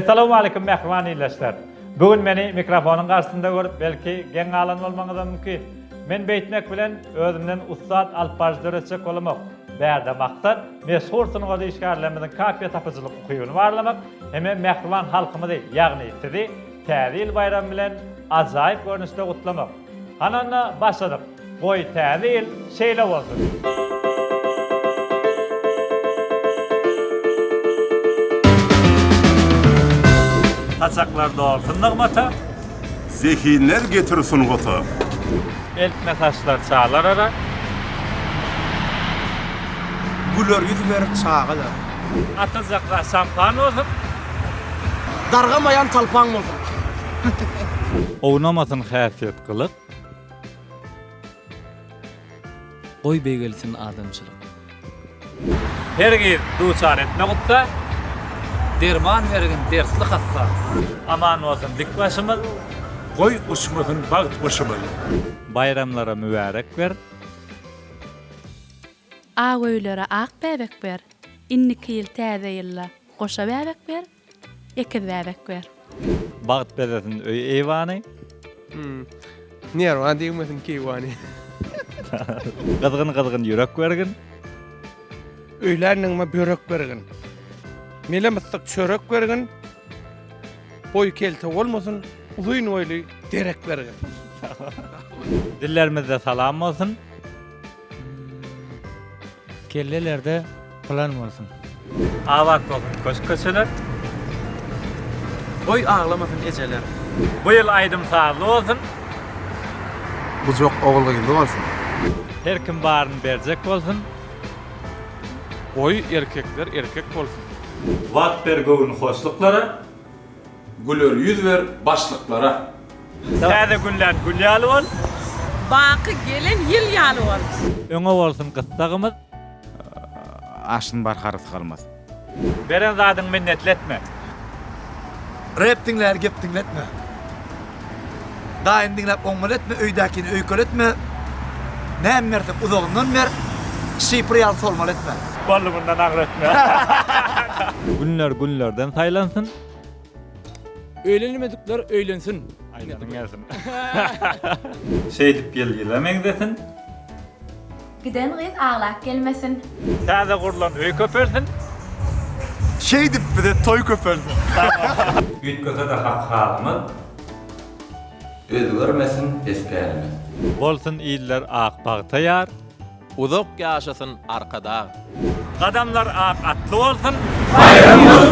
Essalawmaleýkim mähriban ildeşler! Bu gün meni mikrofonyň garşysynda görüp belki geň galan bolmagyňyzam mümkin. Men beýtmek bilen özümden ussat alypbaryjy döretjek bolamok. Bärde maksat meşhur sungat işgärlerimiziň kafiýa tapyjylyk ukybyny barlamak hemem mähriban halkymyzy ýagny sizi Täze ýyl baýramy bilen ajaýyp görnüşde gutlamak. Hany onda başladyk. Goý täze ýyl şeýle bolsun. Saçaklar dolsun nygmata. Zehinler getir sungata. Eltme saçlar çalar ara. Güler ýüz ber çagalara. Atyljak zat şampan bolsun. Dargamaýan talpaň bolsun. Ownamasyn häsiýet gylyk. Goý beýgelsin adamçylyk. Hergiz duçar etme gussa. Derman bergin dertli hassa. Aman bolsun dik başymyz. Goý uçmasyn bagt guşumyz. Baýramlara mübärek ber. Ak öýlere ak bäbek ber. Indiki ýyl täze ýylda goşa bäbek ber. Ekiz bäbek ber. Bagt bezesin öý eýwany. Nerwa degmesin keýwany. Gyzgyn gyzgyn ýürek bergin. Öýlänligime börek bergin. Mele myssyk çörek bergin. Boýy kelte bolmasyn, uzyn boýly derek bergin. Dillerimizde salam bolsun. Kellelerde plan bolsun. Abat bolsun köşk köçeler. Goý aglamasyn ejeler. Bu ýyl aýdym sazly bolsun. Gujak ogul-gyzly bolsun. Her kim baryny berjek bolsun. Goý erkekler erkek bolsun. Wagt ber göwün hoşluklara. Güler ýüz ber başlyklara. Täze günlän gül ýaly bol. Baky gelen ýyl ýaly bol. Öňe bolsun gyssagymyz. Aşyny barha rysgalmaz. Beren zadyň minnetli etme. Rep diňlär gep diňletme. Daýyny diňläp oňmaly etme öýdäkini öýkeletme näme berseň uzagyndan ber şifr ýaly solmaly etme. Boldy mundan agyr etme. Günler günlerden saýlansyn. Öýlenmedikler öýlensin. Aýdanyň gelsin. Şeýdip ýyl ýyla meňzesin. Giden gyz aglap gelmesin. Täze gurlan öý köpelsin. Şeýdip bize toý köpelsin. Üýtgese-de hak halymyz. Özgermesin pes pälimiz. Bolsun iller ak bagta ýar. Uzak ýaşasyn Arkadag. Gadamlar ak atly bolsun. Baýram bolsun!